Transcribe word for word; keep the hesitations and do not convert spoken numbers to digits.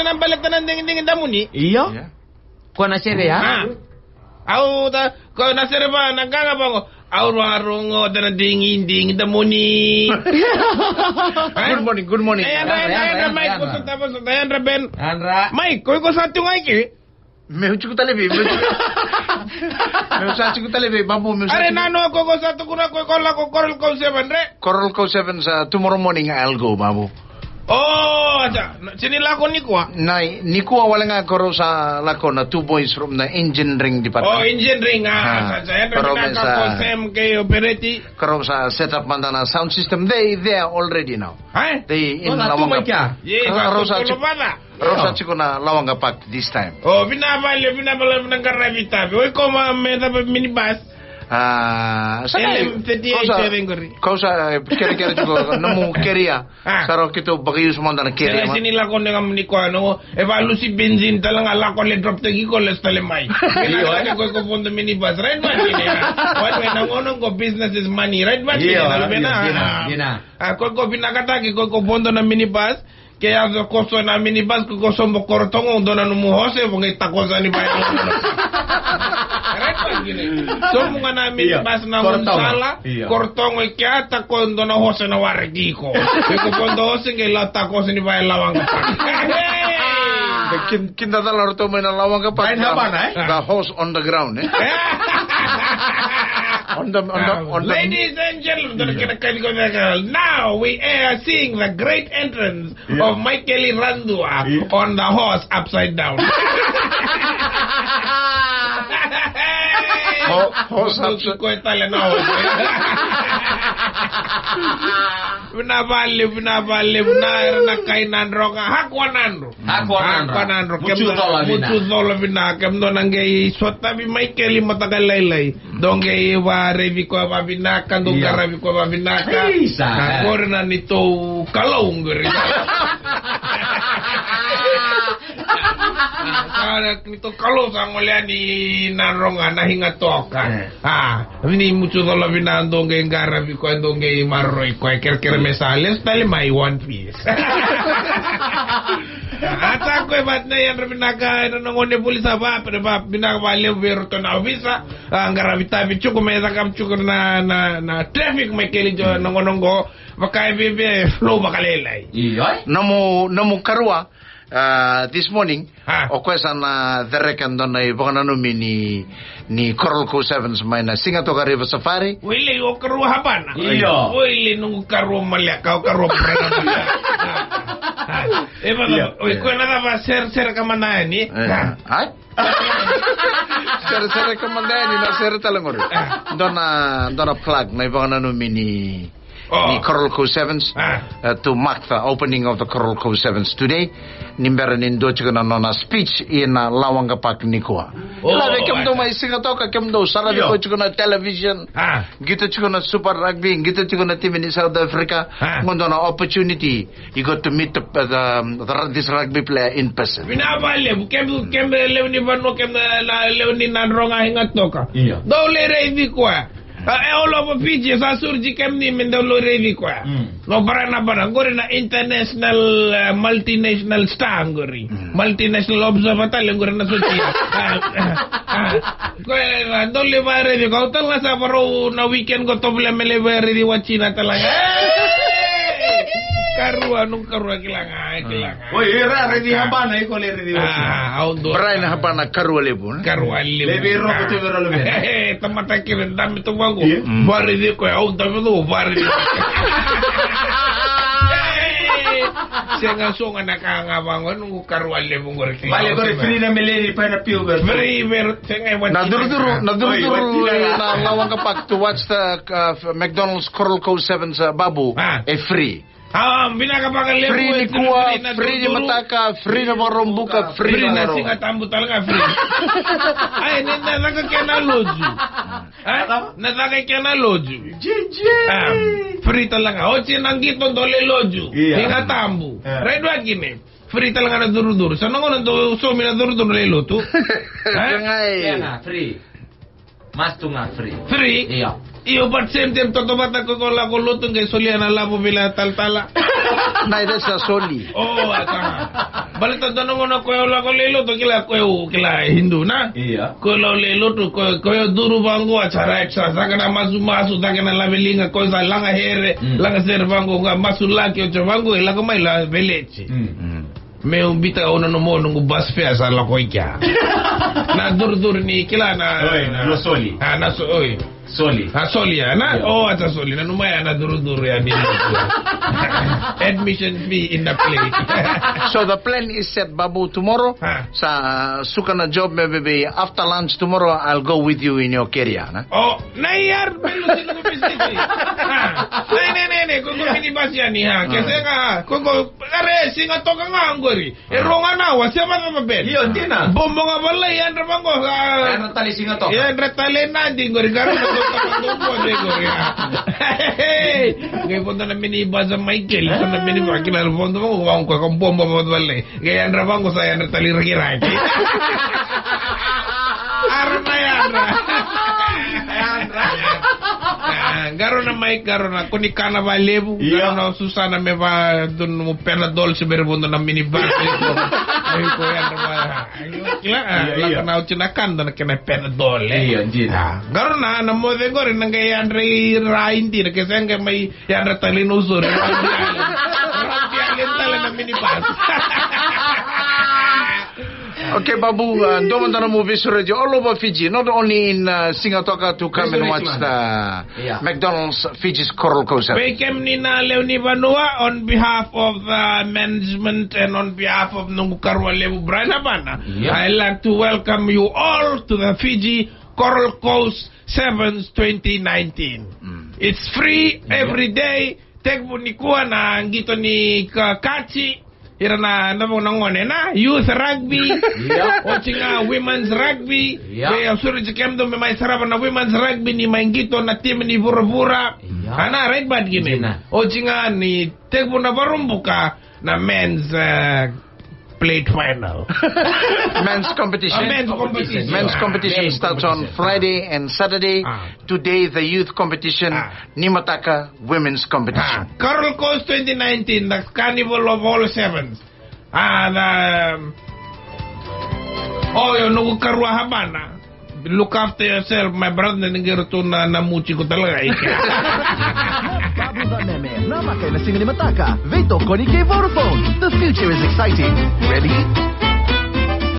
na baleta na digidigi damuni. Io. Ko na sere ya? Ah. Au ta, ko na sere ba na gaga ba ko. Au wa rogo ta na digidigi damuni. Good morning, good morning. Eh, yadra, yadra, yadra, Mike, ko sa tava, so ta yadra Ben. Yadra. Mike, ko iko sa tu ga i ke? Meu tiko tale vei, meu tiko. Meu sa tiko tale vei, Babu, meu sa tiko. Are nano ko iko sa tukuna ko iko lako Coral Cove Sevens, re? Coral Cove Sevens, tomorrow morning I'll go, Babu. Oh, aca. Sega ni lako nikua? Na, nikua wale ga ko rau sa lako na two boys from the engineering department. Oh, engineering, ah, sa, sa, yadra vinaka ko Sam kei o Pereti. Ko rau sa set up mada na sound system. They there already now. Ai? They in Lawanga. Ko rau sa tiko na Lawanga Park this time. Oh, vinaka vale, vinaka vale, vinaka qaravi tavi. Oi, ko ma me cava minibus? Ah, sa L M thirty-eight, ko sa, ko sa kerekere tiko nomu keria. Ah. Sa rau keitou vakaiusu mada na keria. Sega ni lako nega muni koya no, e valusi benzin tale ga lako le drop teki ko le tale mai. Io, eh. Ko ko vodo minibus, right man? What we na gono ko business is money, right man? Io, io. Ah, ko ko vinakataki ko ko vodo na minibus. Ke yaco koso na minibus ko ko sobo Korotogo dua na nomu hose vo qai takosa ni vaya. Sobu ga na minibus na Korotogo. Sala, Korotogo i kea tako dua na hose na ware tiko. Ko ko vodo hose qai la takosa ni vaya Lawanga. Kin, kinda cala roto mai na Lawanga pa. The horse on the ground, eh? On the, on the, on the. Ladies and gentlemen, now we are seeing the great entrance of Michael Randua on the horse upside down. Horse upside down. Vinaka valevu, vinaka valevu, na era na kai Nadroga, Hakua Nadro. Hakua Nadro. Mutucola vinaka. Mutucola vinaka, kemudou na qai sotavi Michael i mataka lailai. Dou qai varevi koya vavinaka, dou qaravi koya vavinaka. Isa. Qori na neitou kalou qori. Sa neitou kalou sa gole yani Nadroga, na Higa Toka. Ah, ni mutucola vinaka, dou qai qaravi koya, dou qai maroroi koya, kerekere me sa lesu tale mai one piece. A sa koya vata na yadra vinaka, na gone vuli sa va, pere va, vinaka valevu vei ratou na ovisa. A qaravi tavi tiko me cakava tiko na, na, na traffic me keli jo na gone qo. Vaka e veve, flow vakalailai. Io. Nomu, nomu karua, this morning, o koya sa na cereka dua na ivakananumi ni, ni Coral Cove Sevens mai na Sigatoka River Safari. Wele o karua Habana. Io. Wele noqu karua Maleka, o karua Brana Maleka. E vaka, o koya na cava sere, sere ka mana yani. Ai? Sere, sere ka mada yani na sere tale qori. Dua na, dua na plug na ivakananumi ni, ni Coral Cove Sevens, to mark the opening of the Coral Cove Sevens today. Ni bera ni dua tiko na nona speech ina Lawanga Park nikua. Lave kemudou mai Sigatoka, kemudou saravi koya tiko na television. Qito tiko na Super Rugby, qito tiko na timi ni South Africa. Qo dua na opportunity. You got to meet the, the, the, this rugby player in person. Vinaka valevu, kemudou, kemudou lewe ni vanua, kemudou na lewe ni Nadroga, Higa Toka. Io. Dou lai raici koya. E all over Fiji, sa sureti kemuni me dou lai raici koya. No Brana Brana, qori na international, multinational star qori. Multinational observer tale qori na sotia. Koya dou lai vakaraici koya, au tale ga sa varau na weekend qo tovolea me lai vakaraici Watina tale ga. Karua, noqu karua kila ga, kila ga. Oi, ira raici Habana, iko lai raici Watina. Brian Habana, karua levu, ne? Karua levu. Levu, roko tu vero levu. Tamata kere dame tu vangu. Vakaraici koya, au dame tu, vakaraici. Sega soga na ka ga vangu, noqu karua levu qori. Vale qori free na meleni, pai na piu qori. Free vero, sega e wati. Na duruduru, na duruduru na Lawanga Park to watch the McDonald's Coral Cove Sevens, Babu, e free. Vinaka vakalevu. Free nikua, free ni mataka, free na Vakaraubuka, free na Siga Tabu tale ga, free. Ai, ni na caka kena loju. Na caka kena loju. Free tale ga. Oti na qito dole loju. Siga Tabu. Red Wagon. Free tale ga na duruduru. Sa na gauna dou saumi na duruduru lai lotu. Free. Mas tu ga free. Free? Io. Io, but same time, toto vata ko ko lako lotu qai solia na lavo vila talatala. Nai, that's a soli. Oh, aka. Baleta dua na gauna koya au lako lai lotu, kila koya au kila Hindu, na? Io. Koya au lai lotu, koya, koya au curu vaqo, a sa right, sa caka na masumasu, caka na laveliga, koya sa laga here, mm, laga sere vaqo, ga masulaki, oti vaqo, e lako mai la Village. Mm. Mm. Meu biuta au na nomu, noqu bus fare sa lako i kea. Na curucuru ni kila na. Oi, na soli. Ah, na so-, oi. Soli. Ah, soli ya, na? Io. Oh, a sa soli. Nanuma ya na curucuru ya ni. Admission fee in the plate. So the plan is set, Babu, tomorrow. Ah. Sa suka na job, maybe after lunch tomorrow, I'll go with you in your carrier, na? Oh, na yar, belo sinu ko bisiti. Ah, ne, ne, ne, ne, ko, ko minibus yani, ha. Ah. Ke sega, ko, ko, kare, Sigatoka ga qori. E rua ga na awa, se vacava beka. Io, dina. Bobo ga valai, yadra vaqo, a. Yadra tale Sigatoka. Yadra tale Nadi qori, qara na Sigatoka, qori, a. Qai vodo na minibus mai keli, so na minibus, kila vodo vaqo, vaqo, ko bobo vodo valai. Qai yadra vaqo, sa yadra tale Rakiraki. Ara na yadra. Yadra. Ah, qaro na mai, qaro na, ko ni kana valevu, io, qaro na Susana me va, donu Panadol, se bera vodo na minibus. Ai, ko yadra va. Kila, ah, io, lako io. Na oti na kana na kena Panadol, e. Io, dina. Ah, qaro na, na moce qori na qai yadra i ra i dina, ke sega mai yadra tale na usori. Rabiale tale na minibus. Okay, Babu, uh, dua mada na nomu veisureti all over Fiji, not only in, uh, Sigatoka to come and watch the, yeah, McDonald's Fiji's Coral Coast. Vei kemuni na lewe ni vanua, on behalf of the management and on behalf of noqu karua levu Brian Habana, yeah, I like to welcome you all to the Fiji Coral Coast Sevens twenty nineteen. Mm. It's free, yeah, every day. Tekivu nikua na qito ni ka-, kati, ira na, na, na gone na youth rugby. Yeah. Oti ga women's rugby. Yeah. Vei au sureti kemudou me mai sarava na women's rugby ni mai qito na timi ni vuravura. Yeah. Ana, right, but gini. Dina. Oti ga ni tekivu na Vakaraubuka na men's, uh, plate final. Men's competition. Ah, men's competition. Men's competition starts on Friday and Saturday. Ah. Today, the youth competition. Ah. Nimataka, women's competition. Ah, Coral Coast twenty nineteen, the Carnival of All Sevens. Ah, the, um, oh, yo, noqu karua Habana. Look after yourself, my brother, ni qai ratou na, na muti ko talaga i kea. Babu Vaneme, namaka ena siga ni mataka. Veitokoni kei Vodafone. The future is exciting. Ready?